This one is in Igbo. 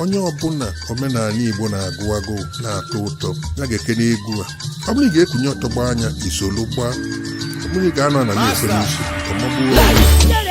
Onye ọbụla omenala Igbo na-agụ agụụ na-atọ ụtọ ya ga-ekene egwu a. Ọ bụrụ ị ga-ekunye ọtọgba anya, isolu gbaa. Ọ bụrụ ị ga-anọ na na-ekwe n'isi, ọmagbuo onwe.